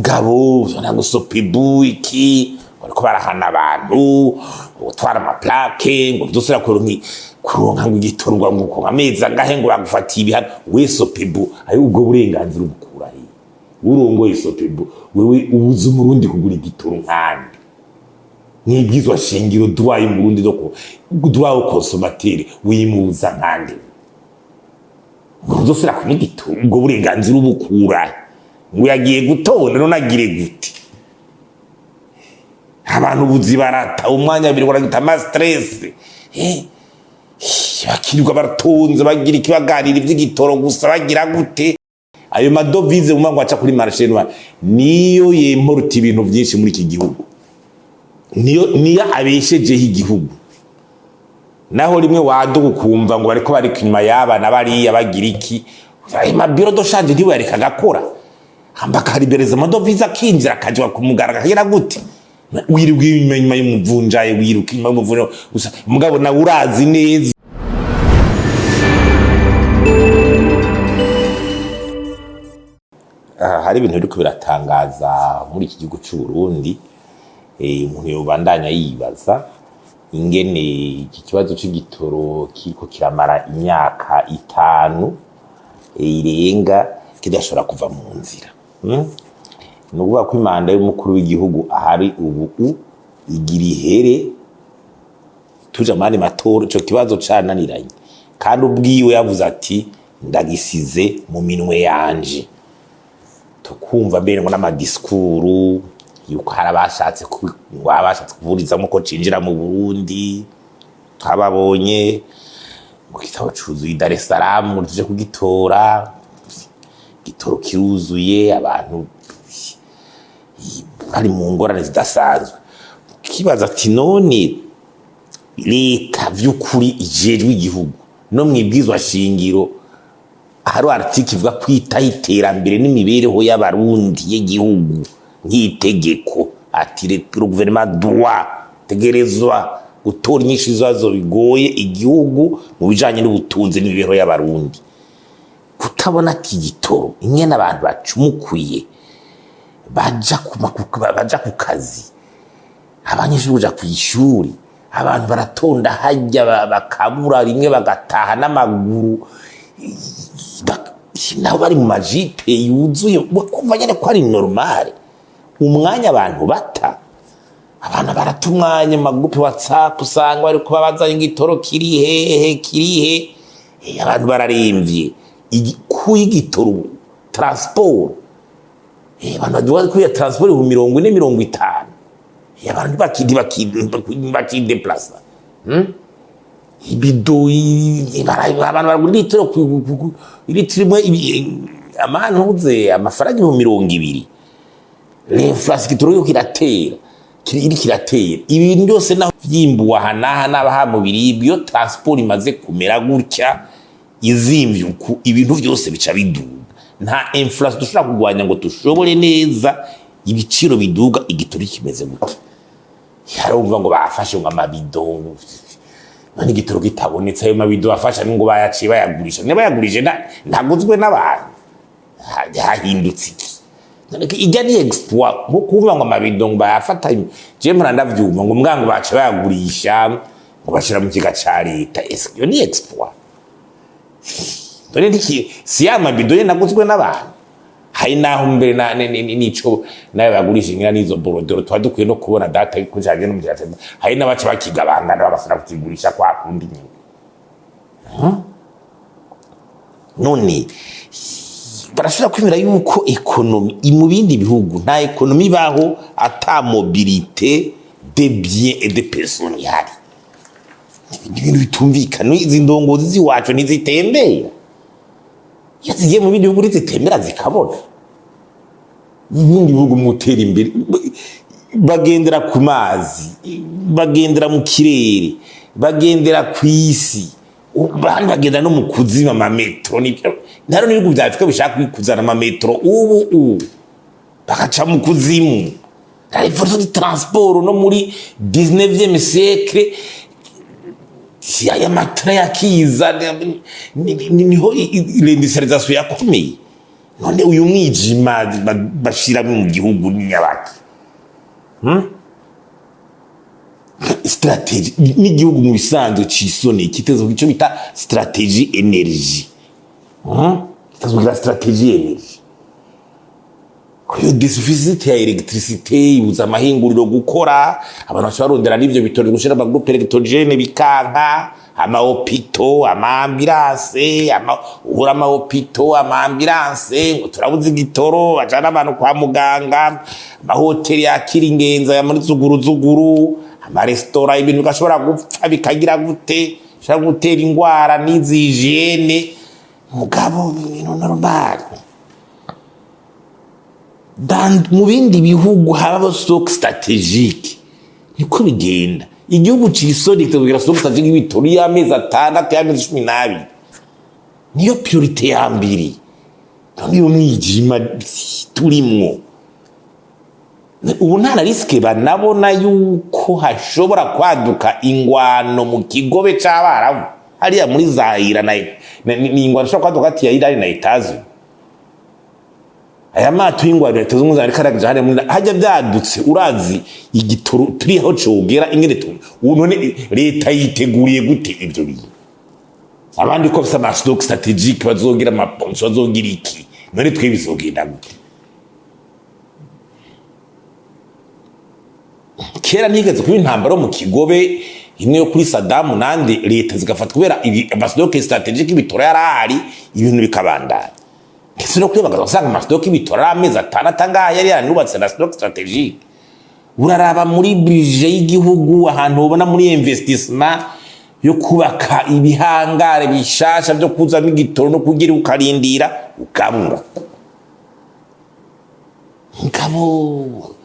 Mugabo ntabwo SOPEBU iki bariko barahana abantu gutwara ama plaques, ngo dusubira kuronka ngo igitorwa, ngo uko amezi angahe ngo bagufatiye ibihano. We SOPEBU, ayo ubwo burenganzira ubukura he? Urongoye SOPEBU, wewe ubuza Umurundi kugura igitoro nkande? Mwibwizwa shingiro, droit y'Umurundi do droit au consommateur wimuza nkande ngo uzosubira kunywa igitoro? Ubwo burenganzira ubukura he? Ngo yagiye gutonda, none agire gute? Abantu ubuzi barata umwanya, biri baragita ama stress, bakirirwa baratonze, bagira iki, baganira ivy'igitoro gusa. Bagira gute? Ayo ma devises mu ngo aca kuri marché noir niyo yemporuta ibintu vyinshi muri iki gihugu, niyo abeshejeho igihugu. Naho rimwe waduka ukumva ngo bariko bari inyuma y'aba na bariya, bagira iki, ayo ma bureaux de change ntibayareka agakora, bakaribereza ama devises akinjira, akajwa ku mugaragaro, akagira gute? Wirirwa inyuma y'umuvunjayi, wiruka inyuma y'umuvunjayi gusa, mugabo nawe urazi neza. Aha hari ibintu biriko biratangaza muri iki gihugu c'u Burundi. Umuntu yobandanya yibaza ingene iki kibazo c'igitoro kiriko kiramara imyaka 5 irenga kidashobora kuva mu nzira. Ni ukuvuga ko i mandat y'umukuru w'igihugu ahari ubu igira ihere, tuja mu yandi matora, ico kibazo cananiranye. Kandi ubwiwe yavuze ati: "Ndagisize mu minwe yanje." Tukumva mbere ngo n'ama discours yuko hari abashatse ngo abashatse kuburizamwo ko cinjira mu Burundi, twababonye ngo igitabo cuzuye i Dar es Salaam, ngo tuje kugitora. Igitoro kiruzuye, abantu bari mu ngorane zidasanzwe. Ukibaza ati: none leta vy'ukuri ijejwe igihugu, no mwibwizwa shingiro hari article ivuga kwitaho iterambere n'imibereho y'Abarundi, y'igihugu, nk'itegeko, ati: "Le gouvernement doit, tegerezwa gutora inyishu z'ibibazo bigoye igihugu mu bijanye n'ubutunzi n'imibereho y'Abarundi." Kutabona ati igitoro, ingene abantu bacumukuye baja ku kazi, abanyeshuri kuja kw'ishuri, abantu baratonda hajya bakabura, rimwe bagataha n'amaguru, nabo bari mu majipe yuzuye, bakumva nyene ko ari normal. Umwanya abantu bata, abantu barata umwanya mu ma groupes WhatsApp, usanga bariko babaza igitoro kiri hehe, kiri he. Abantu bararemvye. Ku igitoro, transport, abantu baduha kuri transport 40,000, 50. Abantu ntibakideplasa ibido, abantu baragura litiro, litiro imwe amantuze amafaranga 20,000. L'inflation, igitoro yo kiratera, iri kiratera ibintu byose, naho vyimbuwe aha n'aha n'abaha mu biribwa. Iyo transport imaze kumera gutya, izimvye uku, ibintu byose bica biduga. Nta inflation dushobora kurwanya ngo dushobore neza ibiciro biduga igitoro kimeze gutya. Harumva ngo bafashe ngo amabido, none igitoro kitabonetse, ayo mabido bafasha ngo bayaciye bayagurisha? Niba bayagurije, ntaguzwe n'abantu, hahindutse iki? None ijya ni exploit nko kuvuga ngo amabido ngo bayafata. Je mpora ndavyumva ngo mbwa ngo baca bayagurisha, ngo bashira mu kiga ca leta. Ese iyo ni exploit? None si ya mabido ye naguzwe n'abantu? Hari naho mbere nico nayo bagurisha ngira n'izo bordereaux tuba dukwiye no kubona data ko caje no mu cya. Hari n'abaca bakigabangana, bagasubira kukigurisha kwa kundi nyine. None barashobora kwemera yuko économie mu bindi bihugu, nta économie ibaho ata mobilité de biens et de personnes ihari? Ni ibintu bitumvikana. Izi ndongozi z'iwacu ntizitembera. Iyo zigiye mu bindi bihugu ntizitembera zikabona ibindi bihugu mu gutera imbere. Bagendera ku mazi, bagendera mu kirere, bagendera ku isi, bandi bagenda no mu kuzima, ama métro. Nibyo ntaro n'ibihugu vya Afrika bishaka kuzana ama métro ubu bagaca mu kuzimu. La révolution du transport no muri 19e siècle, si aya matara yakiza, niho l'industrialisation yakomeye. None uyu mwijima bashiramo mu gihugu ni nyabaki? Stratégie n'igihugu mu bisanzwe cisone kiteze ku ico bita stratégie énergie. Kiteze kugira stratégie énergie. Iyo déficit ya électricité ibuza amahinguriro gukora, abantu bashobora barondera n'ivyo bitoro gushira ama groupe électrogène bikanka, ama hôpitaux, ama ambulance, ama uhura ama hôpitaux, ama ambulance, ngo turabuze igitoro bajana abantu kwa muganga, amahoteli yakira ingenzi aya muri zuguru zuguru, amaresitora, ibintu bigashobora gupfa, bikagira gute, bishobora gutera ingwara n'izi hygiène, mugabo ibintu normal. Mu bindi bihugu haba stock stratégique, niko bigenda. Igihugu cisoni kikagira stock stratégique y'ibitoro y'amezi 6, y'amezi 12, niyo priorité ya mbere. None iyo mwijima turimwo ubu, nta na risque banabona yuko hashobora kwaduka ingwano mu kigobe c'Abarabu hariya muri za Iran ni ingwano ishobora kwaduka hagati ya Iran na Etazi. Aya mato y'ingwano Leta Zunze Ubumwe za Amerika araja hariya muri hajya byadutse, urazi igitoro turi aho cogera ingene tu ubu. None leta yiteguriye gute ivyo bintu? Abandi ko bafise ama stock stratégique, bazogira amaponso, bazogira iki? None twe bizogenda gute? Kera ntigeze kuba intambara yo mu kigobe imwe yo kuri Sadamu nande, leta zigafata kubera ama stock stratégique y'ibitoro yarahari, ibintu bikabandanya. Ndetse no kwibaga usanga ama stock y'ibitoro ari amezi 6 angahe yari yaranubatse na stock stratégique. Uraraba muri budget y'igihugu ahantu ubona muri investissement yo kubaka ibihangare bishasha byo kuzamo igitoro no kugira ukarindira ukabura. Ngabo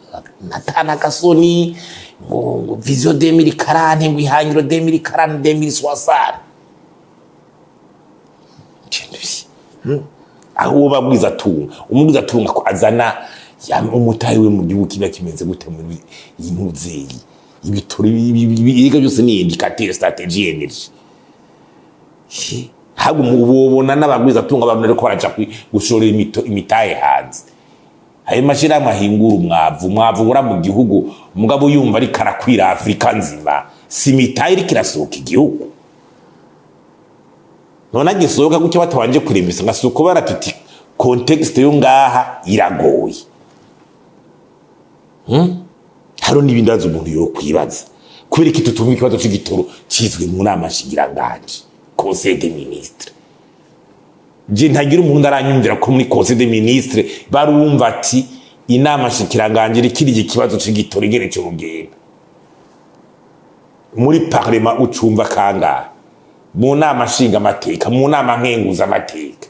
natana gasoni ngo vision 2040, ngo ihangiro 2040, 2060. Aho uwo babwiza atunga, umubwiza atunga ko azana umutahe we mu gihugu, kiba kimeze gute muri iyi ntuzeyi ibitoro ibiga byose ni indicateur stratégie énergie. Ntabwo ubona n'abagwiza atunga bamwe ariko baraja gushorera imitahe hanze. Ayo mashirahamwe ahingura umwavu ubura mu gihugu, umugabo yumva ariko arakwira Afurika nzima, si imitahe iriko irasohoka igihugu? None agisohoka gutyo batabanje kuremesa nka suko baratuti contexte yo ngaha iragoye. Hariho n'ibindi bibazo umuntu yo kwibaza: kubera iki tutumva ikibazo c'igitoro cizwe mu nama nshingiranganji, conseil des ministres? Je ntagira umuntu aranyumvira ko muri conseil des ministres barumva ati inama nshikiranganje rikiri ikibazo c'igitoro ingene cogenda. Muri parlement ucumva kangahe? Mu nama nshinga amateka, mu nama nkenguza amateka,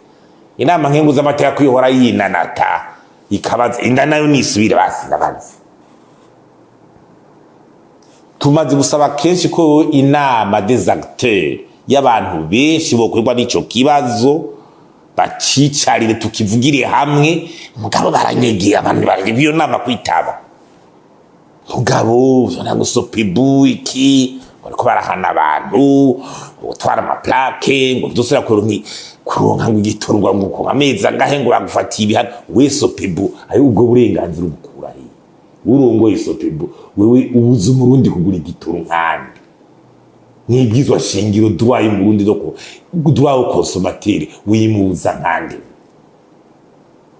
inama nkenguza amateka kwihora yinanata ikabaza inda nayo nisubire basi. Ndabaza, tumaze gusaba kenshi ko inama des acteurs y'abantu benshi bokwirwa n'ico kibazo bacicarire tukivugire hamwe, mugabo baranyegeye, abantu baranyegeye iyo nama kwitaba. Mugabo ntabwo SOPEBU iki bariko barahana abantu gutwara ama plaques, ngo dusubira kuronka ngo igitorwa ngo uko amezi angahe ngo bagufatiye ibihano. We SOPEBU, ayo ubwo burenganzira ubukura he? Urongoye SOPEBU, wewe ubuza Umurundi kugura igitoro nkande mwibwizwa shingiro droit y'Umurundi do droit au consommateur wimuza nkande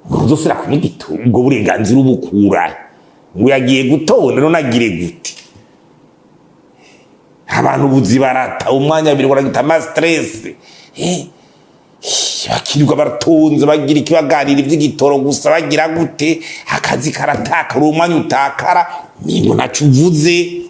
ngo uzosubira kunywa igitoro? Ubwo burenganzira ubukura? Ngo yagiye gutonda, none agire gute? Abantu buzi barata umwanya, biri baragita ama stress, bakirirwa baratonze bagira ikibaganira ivy'igitoro gusa, bagira gute, akazi karatakara, umwanya utakara, mingo ntaco uvuze.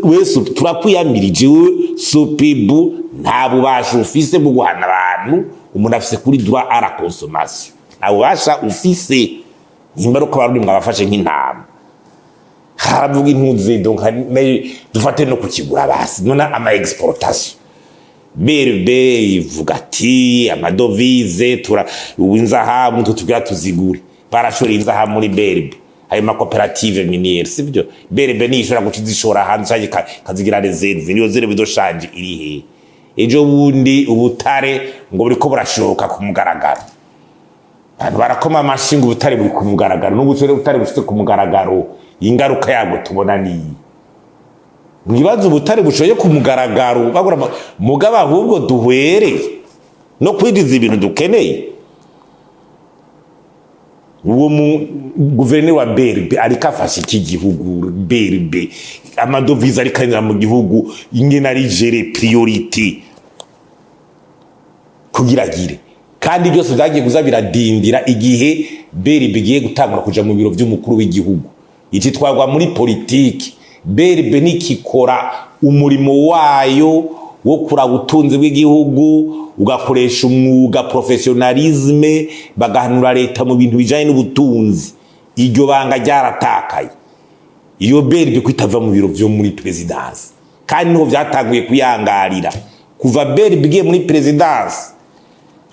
Wese turakwiyamirije. Wewe SOPEBU nta bubasha ufise bwo guhana abantu. Umuntu afise kuri droit à la consommation, nta bubasha ufise. Nimba ari uko Abarundi mwabafashe nk'intama, haravuga impuzu donc dufate no kukigura basi. None ama exportation, BRB ivuga ati ama devises tura inzahabu tutugira tuzigure, barashora inzahabu muri BRB, ayo makoperative minière, sivyo? BRB niyo ishobora guca izishora hanze canke ikazigira réserve. Niyo réserve de change iri hehe? Ejo bundi ubutare ngo buriko burashoka ku mugaragaro, abantu barakoma amashi ngo ubutare buri ku mugaragaro. N'ubu ubutare bushitse ku mugaragaro, ingaruka yabwo tubona niyi. Mwibaze ubutare bushoye ku mugaragaro bagura mugabo ahubwo duhwere no kwinjiza ibintu dukeneye. Uwo mu guverineri wa BRB ariko afashe iki gihugu? BRB, amadovize ariko anyura mu gihugu, ingene ari géré, priorité kugira agire. Kandi byose byagiye kuza biradindira igihe BRB igiye gutangura kuja mu biro vy'umukuru w'igihugu, iki twagwa muri politiki. BRB nikikora umurimo wayo wo kuraba ubutunzi bw'igihugu, ugakoresha umwuga, professionnalisme, bagahanura leta mu bintu bijanye n'ubutunzi. Iryo banga ryaratakaye. Iyo BRB kwitava mu biro vyo muri présidence, kandi niho vyatanguye kuyangarira. Kuva BRB igiye muri présidence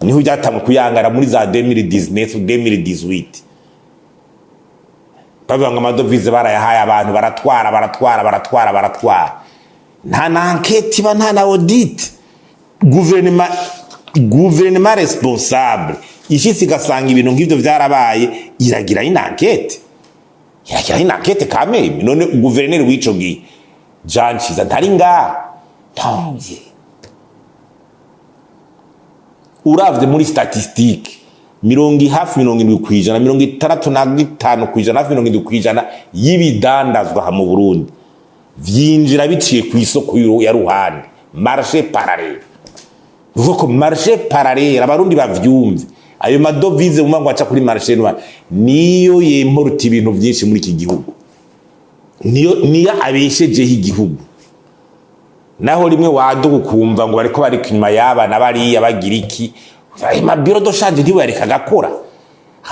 niho byatanguye kuyangara, muri za 2019, 2018, bavuga ngo amadovize barayahaye abantu, baratwara, baratwara, baratwara, baratwara, nta na enquête iba, nta na audit. Guverinoma responsable ishitse igasanga ibintu nk'ivyo vyarabaye, iragira une enquête, iragira une enquête kameme. None guverineri w'ico gihe Jean Ciza ntari ngaha? Ntonye uravye muri statistique, mirongo hafi 70%, 65%, hafi 70% y'ibidandazwa aha mu Burundi vyinjira biciye ku isoko ya ruhande, marché parallèle. Uvuga ko marché parallèle, Abarundi bavyumve, ayo madovize muma ngo aca kuri marché noir niyo yimporta ibintu vyinshi muri iki gihugu, niyo abeshejeho igihugu. Naho rimwe waduga ukumva ngo bariko bari inyuma y'aba na bariya bagira iki, ayo ma bureaux de change ntibayareka agakora,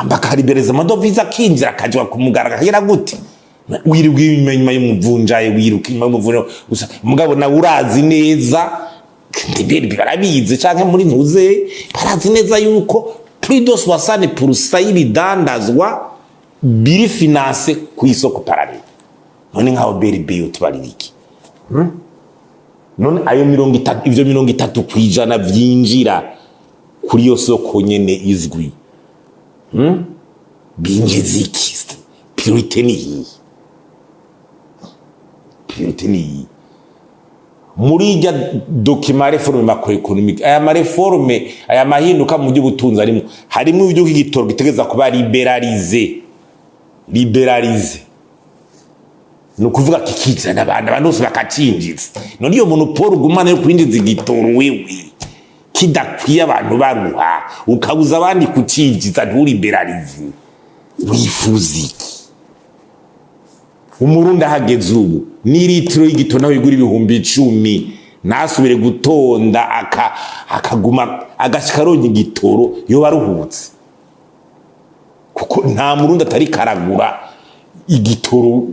bakaribereza amadovize akinjira, akajwa ku mugaragaro, akagira gute? Wirirwa inyuma y'umuvunjayi, wiruka inyuma y'umuvunjayi gusa. Mugabo nawe urazi neza, ndibere barabizi canke muri ntuze, barazi neza yuko plus de 60% y'ibidandazwa biri financé ku isoko parallèle. None nkaho BRB yotubarira iki? None ayo 30, ivyo 30% vyinjira kuri iyo soko nyene izwi, Binjiza iki? Priorité ni iyi, priorité ni iyi. Muri irya document réforme macroéconomique, aya ma réformes, aya mahinduka mu by'ubutunzi arimo, harimo ibyo igitoro gitegereza kuba libéralisé. Libéralisé ni ukuvuga kikizana abantu, abantu bose bakacinjiza. None iyo monopole ugumana yo kwinjiza igitoro, wewe kidakwiye, abantu baruha, ukabuza abandi kucinjiza, nturibéralize, wifuza iki? Umurundi ahageze ubu n'iritiro y'igitoro nawe igura 10,000, ntasubire gutonda, akaguma agashika aronka igitoro, yoba aruhutse, kuko nta Murundi atari karagura igitoro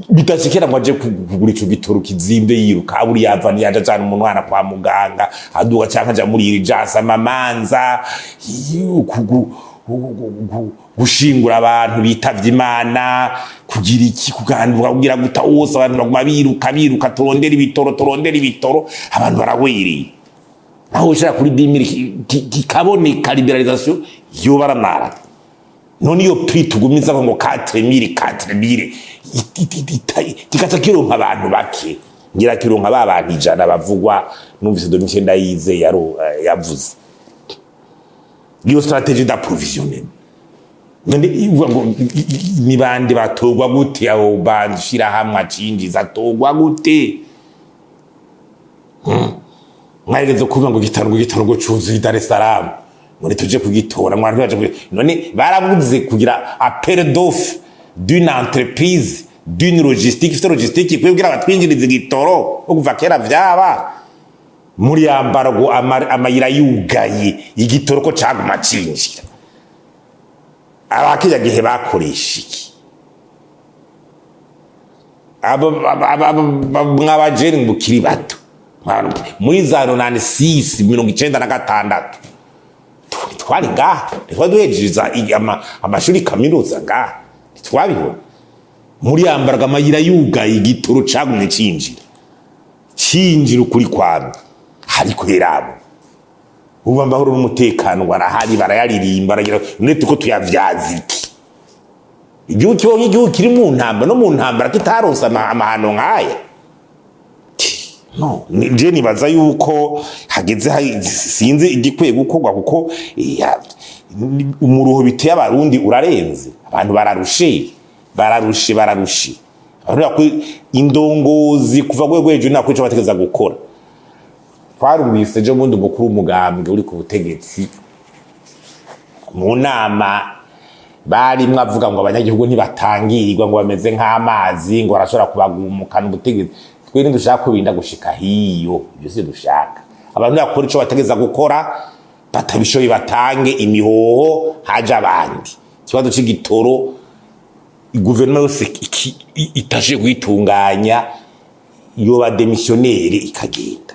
bidashikira ngo aje kugura ico gitoro kizimbe, yiruka aburi yava niyaja ajana umwana kwa muganga, aduga canke aja muri urgence, amamanza, gushingura abantu bitavye Imana, kugira iki, kuganduka, kugira guta wose, abantu baguma biruka, biruka, turondera ibitoro, turondera ibitoro, abantu barahwereye. Aho ushaka kuri 10 000 kikaboneka, libéralisation yoba aramara. None iyo prix tugumiza ngo 4000, 4000, kikaca kironka abantu bake, ngira kironka ba bantu 100 bavugwa. Numvise Domitien Ndayize yavuze iyo stratégie d'approvisionnement. None ivuga ngo ni bande batorwa gute? Abo bashirahamwe acinjiza atorwa gute? Mwarigeze kuvuga ngo igitaro, ngo igitaro ngo cuzuye i Dar es Salaam, ngo ntituje kugitora, mwana ntibaje none barabuze kugira appel d'offre d'une entreprise, d'une logistique, ifite logistique ikwiye kugira batwinjirize igitoro? Ko kuva kera vyaba muri embargo, amayira yugaye, igitoro ko caguma cinjira, abakirya gihe bakoresha iki? Mwabajeni mukiri bato, muri za 96, 96, twari ngaha, ntitwari duhejeje amashuri kaminuza ngaha, ntitwabibona muri embargo, amayira yugaye, igitoro cagumye cinjira. Cinjira ukuri kwamye hariko herabo. Ubu amahoro n'umutekano barahari, barayaririmba, baragira none tuko tuyavyaza iki? Igihugu kibaho nk'igihugu kiri mu ntambara, no mu ntambara tutaronse amahano nk'aya. No je nibaza yuko hageze sinzi igikwiye gukorwa, kuko umuruho biteye Abarundi urarenze. Abantu bararushe, bararushe, bararushe. Abantu indongozi kuva rwego hejuru nta kwica bategeza gukora. Twarumvise ejo bundi umukuru w'umugambwe uri ku butegetsi mu nama barimwo avuga ngo abanyagihugu ntibatangirwa, ngo bameze nk'amazi, ngo barashobora kubagumukana ubutegetsi. Twe ntidushaka kubinda gushika hiyo, ibyo si dushaka. Abantu bakora ico bategeza gukora, batabishoboye batange imihoho, haje abandi. Ikibazo c'igitoro, guverinoma yose itashe kuyitunganya yoba démissionnaire ikagenda.